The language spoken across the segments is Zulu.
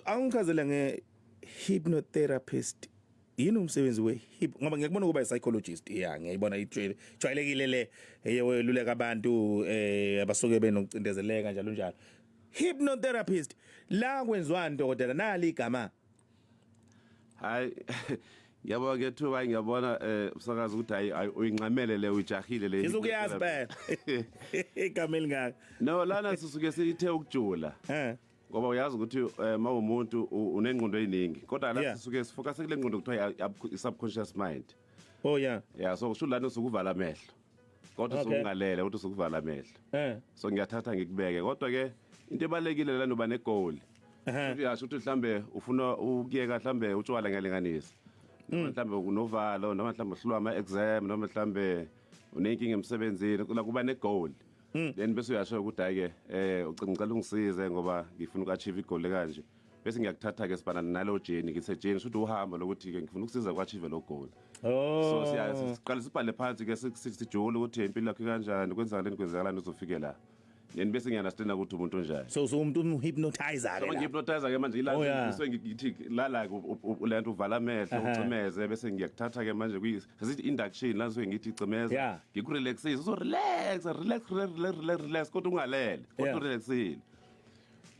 Angichazele nge hypnotherapist, yini umsebenzi we hip, ngoba ngiyakubona ukuba psychologist, yeah, ngiyayibona, ijwayelekile le eyeweluleka abantu abasuke benokucindezeleka, njalo njalo. Hypnotherapist la kwenziwani, dokotela? Nali igama. Hayi, ngiyabonga ngethuba. Ngiyabona usakazi ukuthi hayi, uyinqamele le, uyijahile le. Ngizokuyazi phela igama elingaka. No, lana sisuke sithe ukujula ngoba uyazi ukuthi mawumuntu unengqondo eziningi, kodwa la sisuke sifocus kule ngqondo kuthiwa i-subconscious mind. Yeah, so kusho lana usukuvala amehlo kodwa usukungalele, kodwa usukuvala amehlo. So ngiyathatha ngikubeke, kodwa ke into ebalekile lana uba negoal. Uyasho ukuthi mhlambe ufuna ukuyeka mhlambe utshwala, ngiyalinganisa, noma mhlambe unovalo, noma mhlambe uhlulwa ama-exam, noma mhlambe unenkinga emsebenzini, la kuba negoal. Then bese uyasho ukuthi hayi ke, ngicela ungisize ngoba ngifuna uku-achieve igoal kanje. Bese ngiyakuthatha ke sibana nalo journey, ngithe journey shuthi uhambo lokuthi ke ngifuna ukusiza ku-achieve lo goal. So siqale sibhale phansi ke, sijule ukuthi impilo yakho kanjani, kwenzakaleni, kwenzakalani, uzofike la. Then bese ngiya-understand ukuthi umuntu onjani. So umuntu umhypnotizer ke So la. Ngihypnotize ke manje ila. Ngisuke ngithi lala lento, uvala amehlo, ucimeze, bese ngiyakuthatha ke manje kuyi sithi induction la, ngisuke ngithi cimeza, ngikurelaxise, uzo relax, relax, relax, relax, relax, relax, kodwa ungalele, kodwa urelaxile.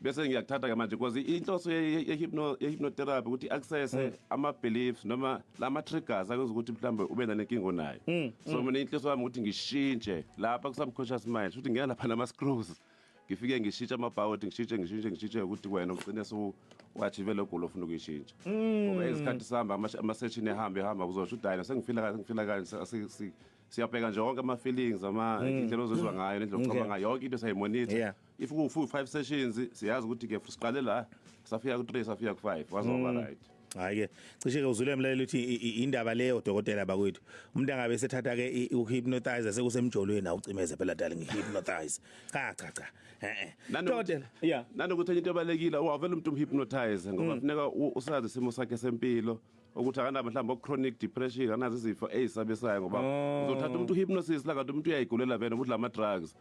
Bese ngiyakuthatha ke manje because inhloso ye-hypnotherapy ukuthi access ama beliefs noma lama triggers akwenza ukuthi mhlambe ube nanenkinga onayo. So mina inhloso yami ukuthi ngishintshe lapha ku subconscious mind, ukuthi ngena lapha nama screws, ngifike ngishintshe amabhawodi, ngishintshe, ngishintshe, ngishintshe ukuthi wena ugcine su uachieve lo goal ofuna ukuyishintsha. Ngoba ezikhathi sihamba ama-session, ehamba ehamba, kuzosho ukuthi hayi, sengifila kahle, sengifila kahle. Siyabheka nje wonke ama-feelings, ama indlela ozizwa ngayo nendlela ocabanga ngayo, yonke into siyayimonitha. If ku 5 sessions, siyazi ukuthi ke siqale la, safika ku 3, safika ku 5, wazoba right. Hayi ke, cishe ke uzule, mlaleli, ukuthi indaba leyo, dokotela bakwethu. Umuntu angabe sethatha ke uhypnotizer sekusemjolweni, awucimeze phela darling, hypnotize. Cha, cha, cha. Eh eh. Dokotela, yeah. Nanokuthi enye into ebalekile, wavela umuntu umhypnotize ngoba funeka usazi isimo sakhe sempilo, ukuthi akanabo mhlawumbe chronic depression, akanazo izifo ezisabisayo, ngoba uzothatha umuntu hypnosis la, kanti umuntu uyayigulela vele ukuthi lama drugs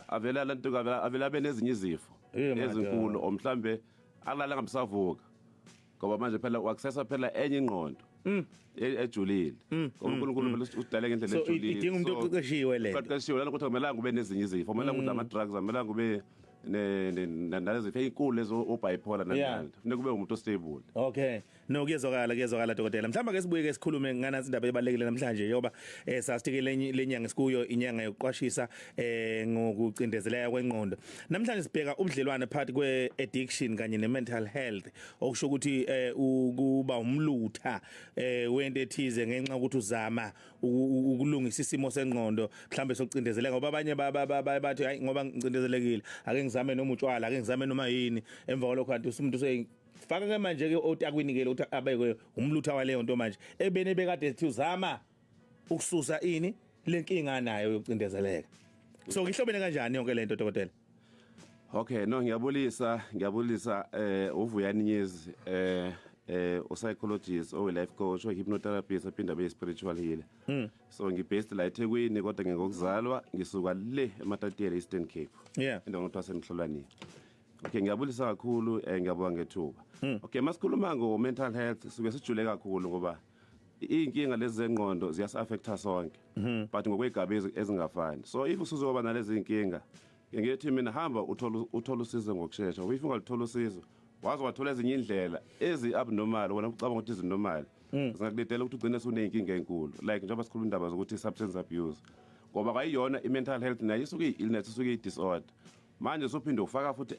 avela lento, avela abe nezinye izifo ezinkulu, or mhlambe alala ngamsavuka, ngoba manje phela uaccessa phela enye ingqondo ejulile, ngoba uNkulunkulu phela usidale ngendlela So ejulile. idinga umuntu oqeqeshiwe le nto. Uqeqeshiwe lana, ukuthi akumelanga ube nezinye izifo, akumelanga ukuthi ama drugs, akumelanga ube nalezi zifo ey'nkulu lezo o-bipolar nani, funeka ube umuntu ostable. Okay. No, kuyezwakala, kuyezwakala, dokotela. Mhlawumbe ake sibuye ke sikhulume nganasi indaba ebalekile namhlanje, njengoba sasithike lenyanga esikuyo inyanga yokuqwashisa ngokucindezeleka kwengqondo. Namhlanje sibheka ubudlelwane phakathi kwe addiction kanye ne mental health, okusho ukuthi ukuba umlutha wento ethize ngenxa ukuthi uzama ukulungisa isimo sengqondo mhlambe sokucindezeleka, ngoba abanye bathi, "Hayi, ngoba ngicindezelekile, ake ngizame noma utshwala, ake ngizame noma yini." Emva kwalokho kanti umuntu useyifaka ke manje ke otakwini ke ukuthi abekwe umlutha waleyo nto manje ebene bekade ethi uzama ukususa ini lenkinga nayo yokucindezeleka. So ngihlobene kanjani yonke lento, dokotela? Okay, no, ngiyabulisa, ngiyabulisa. UVuyani Nyezi, u psychologist, oyi life coach, o hypnotherapist, aphinda abe spiritual healer. So ngibased la eThekwini, kodwa ngingokuzalwa ngisuka le eMatatiele, Eastern Cape. Endaweni kuthiwa semhlolwaneni. Okay, ngiyabulisa kakhulu, ngiyabonga ngethuba. Okay, masikhuluma ngo mental health suke sijule kakhulu, ngoba iy'nkinga lezi zengqondo ziyasi-affecta sonke, but ngokwey'gaba ezingafani. So if usuzoba nalezi y'nkinga, ngithi mina hamba uthole usizo ngokushesha, ngoba if ungaluthola usizo, waze wathola ezinye indlela ezi-abnormal, wena ucabanga ukuthi izinormal, zingakuletela ukuthi ugcine suney'nkinga ey'nkulu, like njengoba sikhuluma indaba zokuthi substance abuse, ngoba kwayiyona i-mental health nayo isuke iyi-illness, isuke iyi-disorder. Manje usuphinde ufaka futhi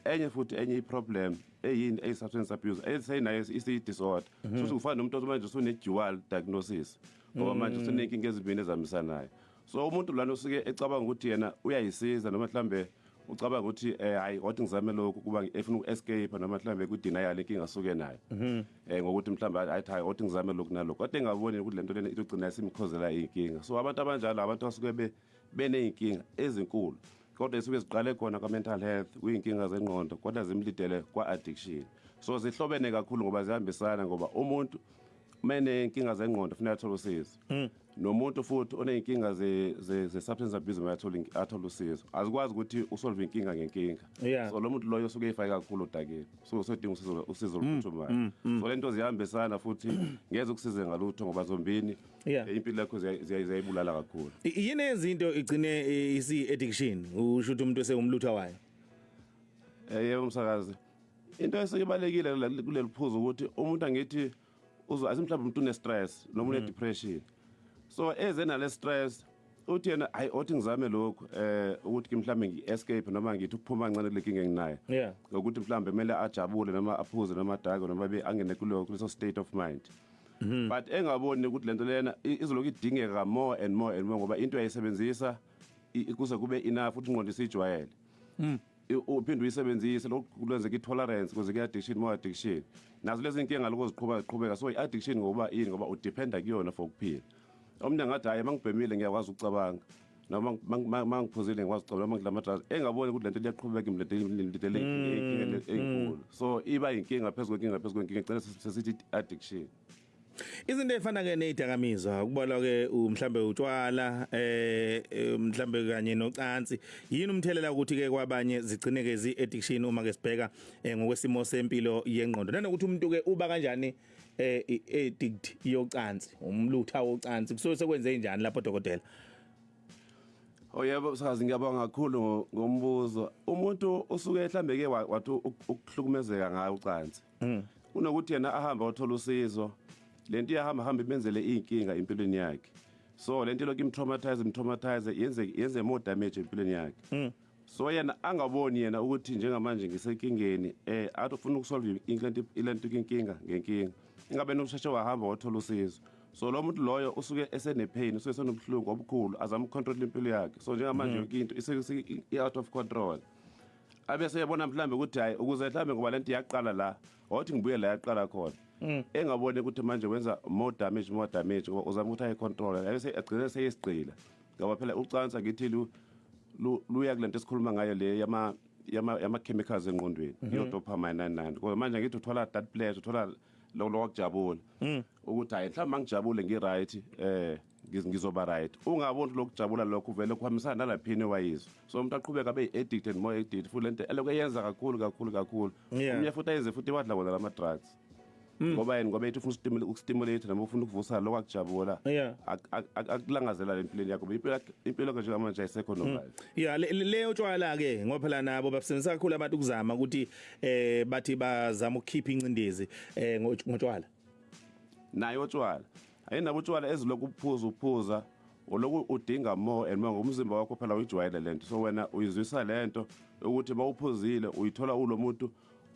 enye i-problem eyini, eyi-substance abuse eseyinayo isiyi-disorder. Suthi kufana nomuntu othi manje usune-dual diagnosis, ngoba manje usuney'nkinga ezimbini ezihambisanayo. So umuntu lana usuke ecabanga ukuthi yena uyayisiza, noma mhlambe ucabanga ukuthi hayi, kodwa ngizame lokhu, kuba efuna uku-escape noma mhlambe ku-denial inkinga asuke nayo, ngokuthi mhlambe hayi, hayi, kodwa ngizame lokhu nalokhu, kodwa engaboni ukuthi lento lena itogcina isimkhozela iy'nkinga. So abantu abanjalo, abantu abasuke beney'nkinga ezinkulu, kodwa isuke ziqale khona kwa-mental health, kuyinkinga zengqondo, kodwa zimlidele kwa-addiction. So zihlobene kakhulu ngoba zihambisana, ngoba umuntu Menenkinga zengqondo kufanele athole usizo. Nomuntu futhi oneyinkinga ze substance abuse mayathola athola usizo. Azikwazi ukuthi usolve inkinga ngenkinga. So lo muntu loyo usuke efake kakhulu odakeni. So usodinga usizo oluphuthumayo. So lento zihambisana futhi ngeze ukusize ngalutho ngoba zombini impilo yakho ziyayibulala kakhulu. Yini ezinto igcine isi addiction, usho ukuthi umuntu esewumlutha wayo? Yebo umsakazi. Into esebalekile kuleli phuzu ukuthi umuntu angithi uzo asimhlawumbe umuntu une stress noma une depression. So eze nale stress uthi yena hayi othi ngizame lokhu ukuthi mhlambe ngi-escape noma ngithi ukuphuma kancane kule nkinga enginayo. Ngokuthi mhlambe kumele ajabule noma aphuze noma adake noma be angene kuleso state of mind. But engaboni ukuthi lento lena izoloku idingeka more and more and more ngoba into ayisebenzisa kuze kube enough ukuthi ingqondo isijwayele. Uphinde uyisebenzise lokhu kulwenzeka i-tolerance kuze ku-addiction, more addiction. Nazo lezi inkinga lokho ziqhubeka. So i-addiction ngoba yini? Ngoba udependa kuyona for ukuphila. Omunye ngathi hayi mangibhemile ngiyakwazi ukucabanga noma mangiphuzile ngikwazi ukucabanga noma ngidla ama-drugs, engaboni ukuthi lento iyaqhubeka imletele inkinga enkulu. So iba inkinga phezu kwenkinga phezu kwenkinga, igcina sesithi addiction. Izinto ezifana ke nezidakamizwa, kubalwa ke mhlambe utshwala, mhlambe kanye nocansi, yini umthelela ukuthi ke kwabanye zigcine ke zi addiction uma ke sibheka ngokwesimo sempilo yengqondo, nanokuthi umuntu ke uba kanjani addict yocansi, umlutha wocansi, kusuke sekwenze njani lapho dokotela? Oh yebo sazi, ngiyabonga kakhulu ngombuzo. Umuntu usuke mhlambe ke wathi ukuhlukumezeka ngayo ucansi. Kunokuthi yena ahamba othola usizo, lento iyahamba hamba imenzele inkinga empilweni yakhe. So lento lokhu imtraumatize yenze more damage empilweni yakhe. So yena angaboni yena ukuthi njengamanje ngisenkingeni, athi ufuna ukusolve ilento inkinga ngenkinga. Ingabe nokusheshe wahamba wathola usizo. So lo muntu loyo usuke esene pain, usuke esenobuhlungu obukhulu, azama ukucontrol impilo yakhe. So njengamanje yonke into isuke out of control. Abese yabona mhlambe ukuthi hayi ukuze mhlambe ngoba lento iyaqala la, wathi ngibuye la yaqala khona. Engaboni ukuthi manje wenza more damage ngoba uzama ukuthi ayicontrol, abese agcina seyisigqila. Ngoba phela ucansa ngithi luya kulento esikhuluma ngayo le yama chemicals engqondweni, iyo dopamine 99. Ngoba manje ngithi uthola that pleasure, uthola lo lokujabula. Ukuthi hayi mhlawumbe ngijabule ngi right, ngizoba right. Ungaboni lokujabula lokho vele kuhambisana nalaphini wayizwa. So umuntu aqhubeka abe addicted, more addicted futhi lento elokhu eyenza kakhulu kakhulu kakhulu. Umnye futhi ayenze futhi wadla wona lama drugs. Ngoba yini? Ngoba ethi ufuna ukustimulate noma ufuna ukuvusa lokho akujabula. Akulangazela empilweni yakho. Impilo yakho njengamanje ayisekho normal. Yeah, leyo tshwala ke ngoba phela nabo basebenzisa kakhulu abantu ukuzama ukuthi bathi bazama ukukhipha incindezi ngotshwala. Nayo utshwala. Ayinabo utshwala ezilokhu uphuza uloku udinga more and more ngomzimba wakho phela uyijwayele lento. So wena uyizwisa lento ukuthi bawuphuzile uyithola ulomuntu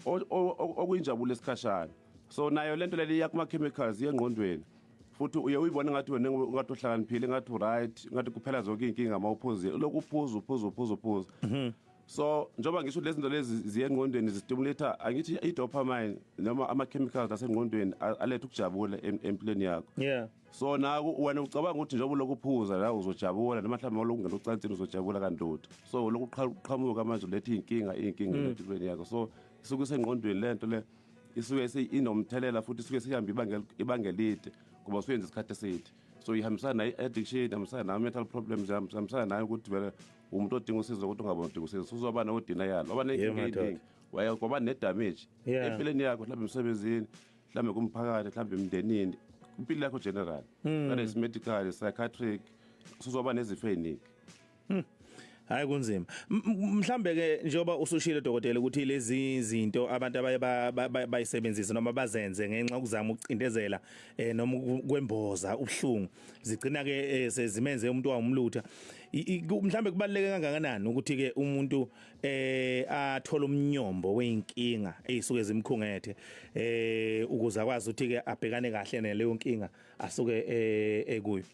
okuyinjabulo esikhashana. So nayo lento leli yakuma chemicals yengqondweni futhi uye uyibona ngathi wena ungathi uhlakaniphile, ngathi right, ngathi kuphela zonke inkinga mawuphuzile, lokhu uphuza. So njengoba ngisho lezi zinto lezi ziyengqondweni zistimulate, angithi i-dopamine noma ama chemicals asengqondweni aletha ukujabula empilweni yakho. So naku wena ucabanga ukuthi njengoba lokhu uphuza la uzojabula noma mhlawumbe lokhu ungena ucansini uzojabula kanti. So lokhu qhamuka manje letha inkinga empilweni yakho. So isuke isengqondweni lento le isuke inomthelela futhi isuke sihamba ibangelide ngoba usuyenza isikhathi eside. So ihambisana nayo addiction, ihambisana nayo mental problems, ihambisana nayo ukuthi vele umuntu odinga usizo kodwa ungaboni udinga usizo, uzoba no denial, waba nenkinga eningi, waba ne damage empilweni yakho, mhlawumbe emsebenzini, mhlawumbe kumphakathi, mhlawumbe emndenini, impilo yakho general, whether it's medical, psychiatric, uzoba nezifo eziningi. Hayi kunzima. Mhlambe ke njengoba usushilo dokotela ukuthi lezi izinto abantu abaye bayisebenzisa noma bazenze ngenxa ukuzama ukucindezela noma kwemboza ubuhlungu zigcina ke sezimenze umuntu wawumlutha. Mhlambe kubaluleke kangakanani ukuthi ke umuntu athola umnyombo weinkinga ezisuke zimkhungethe ukuze akwazi ukuthi ke abhekane kahle naleyo nkinga asuke ekuyo?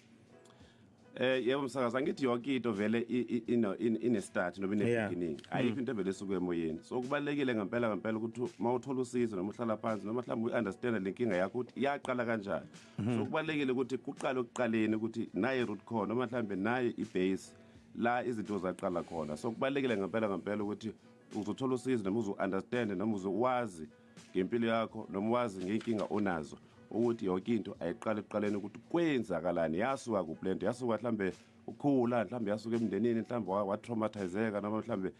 Yebo msakazi, angithi yonke into vele ine start noma ine beginning. Ayikho into evele esuke emoyeni. So kubalekile ngempela ngempela ukuthi mawuthola usizo noma uhlala phansi noma mhlawumbe uunderstand lenkinga yakho ukuthi iyaqala kanjani. So kubalekile ukuthi kuqale ukuqaleni ukuthi naye root cause noma mhlawumbe naye ibase la izinto zaqala khona. So kubalekile ngempela ngempela ukuthi uzothola usizo noma uzo understand noma uzowazi ngempilo yakho noma wazi ngenkinga onazo. Ukuthi yonke into ayiqale ekuqaleni, ukuthi kwenzakalani, yasuka kuphi lento, yasuka mhlambe ukhula, mhlambe yasuka emndenini, mhlambe wa-traumatizeka, noma mhlambe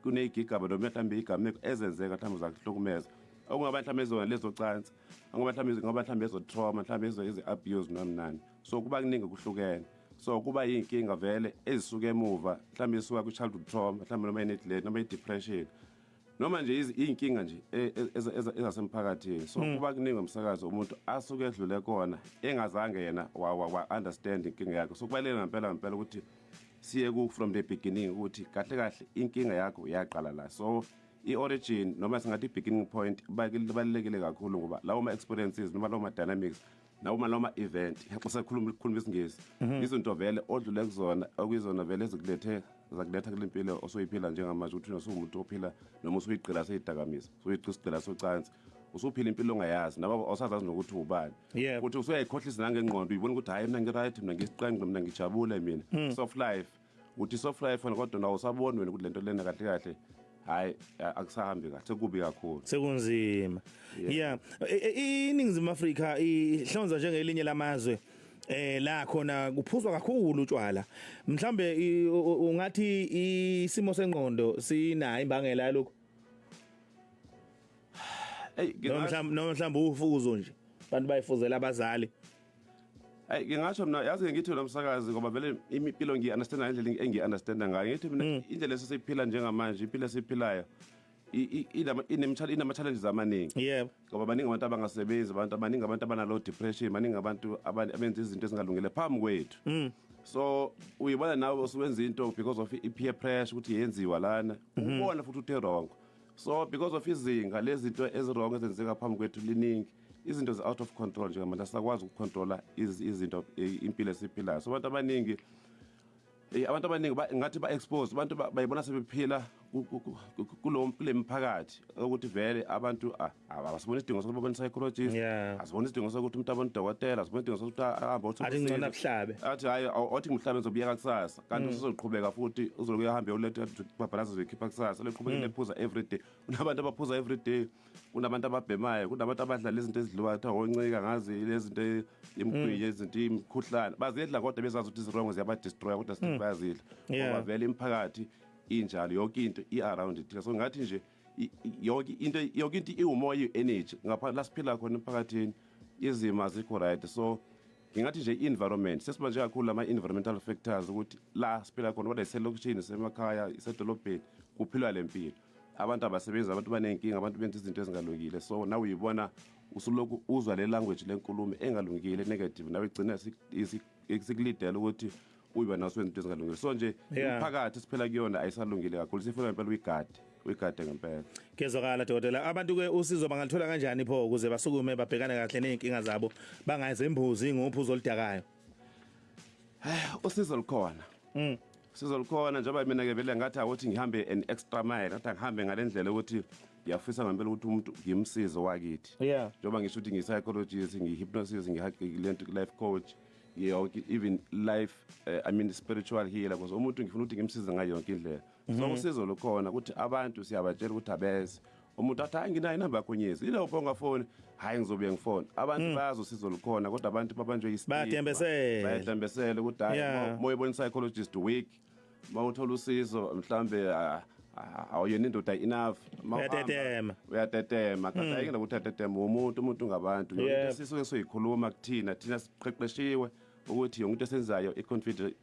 kuney'gigaba, noma mhlambe igameko ezenzeka, mhlambe zakuhlukumeza, okungaba mhlambe ezona lezocansi, okungaba mhlambe ngoba mhlambe ezo-trauma, mhlambe eze-abuse noma nani. So kuba kuningi kuhlukene, so kuba yinkinga vele ezisuka emuva, mhlambe isuka kwi-childhood trauma, mhlambe noma i-neglect, noma i-depression, noma nje iy'nkinga nje ezasemphakathini. So kuba kuningi umsakazo umuntu asuke edlule kona engazange yena wa-understand inkinga yakhe. So kubaluleke ngempela ngempela ukuthi siye ku from the beginning, ukuthi kahle kahle inkinga yakho yaqala la. So i-origin, noma singathi i-beginning point, kubalulekile kakhulu, ngoba lawo ma-experiences noma lawo ma-dynamics noma lawo ma-event, xa sekhuluma khuluma isiNgisi, izinto vele odlule kuzona, okuyizona vele ezikulethe zakuletha kule mpilo osoyiphila njengamanje, ukuthi usuwumuntu ophila noma usuyigqila seyidakamizwa, usuyigqila socansi, usuphila impilo ongayazi nabo, awusazazi nokuthi ubani. Futhi usuyayikhohlisa nangengqondo, uyibona ukuthi hhayi, mina ngi-right, mina ngisiqenqe, mina ngijabule, mina soft life, uthi soft life wena, kodwa nawe usaboni wena ukuthi lento lena kahle kahle hhayi, akusahambi kahle, sekubi kakhulu. Sekunzima, yeah. INingizimu Afrika ihlonzwa njengelinye lamazwe la khona kuphuzwa kakhulu utshwala. Mhlambe ungathi isimo sengqondo sinayo imbangela yalokho? Hey. Noma mhlawumbe ufuzo nje, abantu bayifuzela abazali. Hayi, ngingasho mina, yazi ngithi lo msakazi, ngoba vele impilo ngiyi-understanda ngendlela engiyi-understanda ngayo. Ngithi mina indlela esesiyiphila njengamanje, impilo esiyiphilayo inama-challenges amaningi, ngoba baningi abantu abangasebenzi, abantu baningi, abantu abanalo depression, baningi abantu abenza izinto ezingalungile phambi kwethu. So uyibona nawe usuwenza into because of i-peer pressure, ukuthi yenziwa lana, ubona futhi ukuthi wrong. So because of izinga lezinto ezi-wrong ezenzeka phambi kwethu liningi, izinto zi-out of control njengamanje, asisakwazi ukucontrola izinto, impilo esiyiphilayo. So abantu abaningi ngathi ba-expose abantu, bayibona sebephila kule mphakathi, ukuthi vele abantu abasibona isidingo sokuba babone psychologist, asibona isidingo sokuthi umuntu abone udokotela, asibona isidingo sokuthi ahambe othole Athi ngcono usizo. Akuhlabe. Athi hayi, othi mhlawumbe ngizobuyeka kusasa, kanti usuzoqhubeka futhi, uzobe uyahambe uletha babhalaza, uzoyikhipha kusasa, leqhubeka lephuza every day. Kunabantu abaphuza every day, kunabantu ababhemayo, kunabantu abadlala izinto ezidliwayo, kuthiwa oncika ngazi lezi zinto, imigwinyo, izinto, imikhuhlane, bazidla kodwa bezazi ukuthi izi-wrong, ziyabadestroya, kodwa still bayazidla, ngoba vele imiphakathi injalo, yonke into i-around thina. So ngathi nje yonke into iwumoya, i-energy ngapha la siphila khona emphakathini, izimo azikho right. So ngingathi nje i-environment, sesibanje kakhulu ama-environmental factors, ukuthi la siphila khona, kodwa iselokishini, isemakhaya, isedolobheni, kuphilwa le mpilo, abantu abasebenzi, abantu baney'nkinga, abantu benza izinto ezingalungile. So nawe uyibona usulokhu uzwa le language, lenkulumo engalungile, negative, nawe igcina sikulidela ukuthi uyiba naso wenza into ezingalungile. So nje imiphakathi esiphila kuyona ayisalungile kakhulu, sifuna ngempela uyigade, uyigade ngempela. Kezwakala, dokotela. Abantu ke usizo bangalithola kanjani pho, ukuze basukume babhekane kahle nezinkinga zabo, bangayizembuzi ngophuzo oludakayo? Usizo lukhona. Usizo lukhona, njengoba mina ke vele ngathi awuthi ngihambe an extra mile, ngathi angihambe ngale ndlela ukuthi ngiyafisa ngempela ukuthi umuntu ngimsize wakithi. Njengoba ngisho ukuthi ngiyi-psychologist, ngiyi-hypnosis, ngiyi-lento, life coach, yonke, even life I mean spiritual healer, because umuntu ngifuna ukuthi ngimsize ngayo yonke indlela. So usizo lukhona, ukuthi abantu siyabatshela ukuthi abeze. Umuntu athi hayi, nginayo inamba yakho nyezi, ilapho ungafoni, hayi, ngizobuye ngifone. Abantu bayazi usizo lukhona, kodwa abantu babanjwe i-stigma. Bayadembesela. Bayadembesela ukuthi hayi, uma uyibona i-psychologist weak, uma uthola usizo mhlambe awuyona indoda enough. Uma Uyatetema. Uyatetema, kanti ayikho ukuthi uyatetema umuntu, umuntu ngabantu. Yonke into sisuke soyikhuluma kuthina, thina siqeqeshiwe ukuthi yonke into esenzayo i-confidential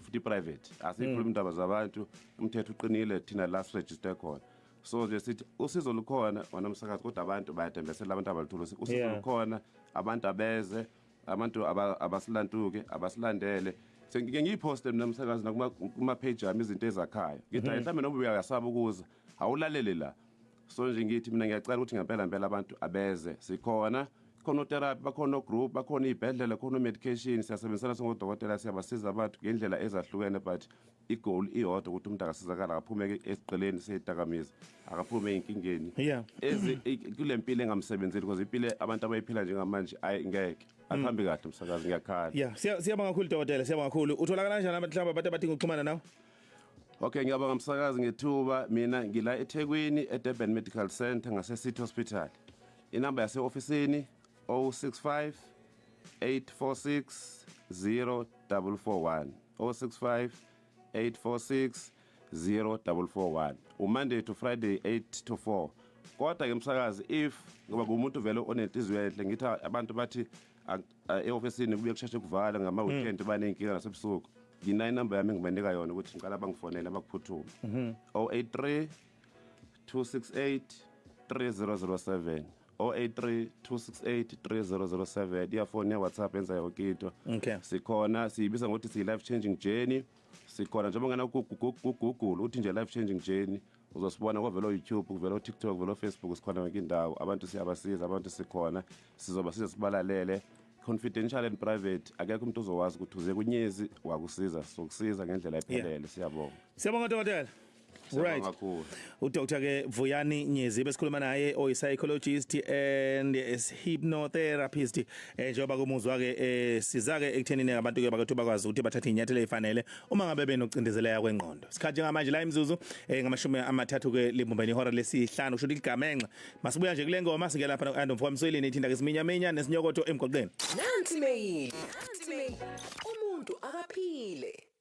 futhi i-private, asiyikhuluma indaba zabantu, umthetho uqinile thina la siregister khona. So nje sithi usizo lukhona wona umsakazi, kodwa abantu bayadembesela, abantu abaluthola usizo. Lukhona, abantu abeze, abantu abasilantuke, abasilandele. Sengike ngiyiphoste mina umsakazi nakuma kuma page ami izinto ezakhayo, ngithi hayi, mhlawumbe noma uyasaba ukuza, awulalele la. So nje ngithi mina ngiyacela ukuthi ngempela ngempela abantu abeze, sikhona, khona o-therapy, bakhona o-group, bakhona iy'bhedlela, khona o-medication, siyasebenzisana singodokotela, siyabasiza abantu ngendlela ezahlukene, but i-goal iyodwa, ukuthi umuntu akasizakala, akaphume esiqeleni seyidakamizwa, akaphume ey'nkingeni kule mpilo engamsebenzeli, because impilo abantu abayiphila njengamanje, ayi, ngeke akuhambi kahle umsakazi, ngiyakhala. Yeah, siyabonga kakhulu dokotela, siyabonga kakhulu. Utholakala kanjani abantu mhlawumbe abantu abadinga ukuxhumana nawe? Okay, ngiyabonga msakazi ngethuba. Mina ngila eThekwini, eDurban Medical Center, ngase City Hospital. Inamba yase ofisini 065 846 0441, 065 846 0441, uMonday to Friday, 8 to 4. Kodwa ke msakazi, if ngoba ngumuntu vele onenhliziyo enhle, ngithi abantu bathi e-ofisini kubuye kusheshe kuvala ngama weekend, baneyinkinga nasebusuku, nginayo inamba yami engibanika yona ukuthi ngicela bangifonele abakuphuthuma, 083 268 3007, 083 268 3007. Iyafoni, ya-WhatsApp, yenza yonke into. Sikhona, siyibiza ngokuthi siyi-life changing journey. Sikhona njengoba ngena ku-Google, uthi nje life changing journey, uzosibona kovela o-YouTube, kuvela o-TikTok, kuvela o-Facebook. Sikhona yonke indawo. Abantu siyabasiza, abantu sikhona, sizobasiza, sibalalele, confidential and private. Akekho umuntu ozowazi ukuthi uze kuNyezi wakusiza. Sokusiza ngendlela ephelele. Siyabonga. Siyabonga, dokotela. Siyabonga kakhulu. uDr ke Vuyani Nyezi besikhuluma naye, oyi psychologist and hypnotherapist. Njengoba kumuzwa ke, siza ke ekuthenini abantu ke bakathu bakwazi ukuthi bathathe inyathelo ezifanele uma ngabe benokucindezeleka kwengqondo. Sikhathi njengamanje la imizuzu ngama-30 ke libumbene ihora lesihlanu, kusho ukuthi ligamenxe. Masibuya nje kule ngoma, sike lapha no Mfowethu ithinta ke siminyaminya nesinyokoto emgoqeni. Nansi mail. Nansi mail. Umuntu akaphile.